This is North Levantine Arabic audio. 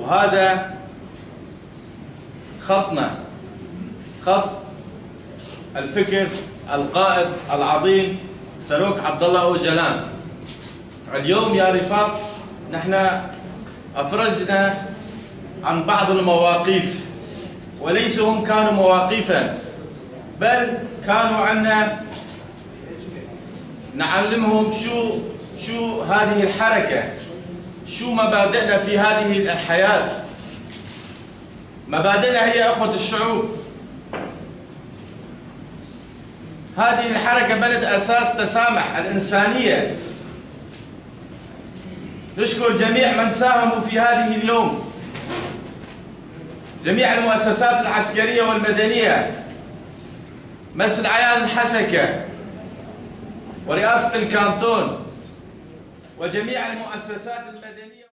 وهذا خطنا، خط الفكر القائد العظيم سروك عبد الله أوجلان. اليوم يا رفاق نحن أفرجنا عن بعض المواقف، وليس هم كانوا مواقفا، بل كانوا عنا نعلمهم شو هذه الحركة، شو مبادئنا في هذه الحياة. مبادئنا هي أخوة الشعوب. هذه الحركة بنت أساس تسامح الإنسانية. نشكر جميع من ساهموا في هذه اليوم، جميع المؤسسات العسكرية والمدنية، مسجد عيان الحسكة ورئاسة الكانتون وجميع المؤسسات المدنية.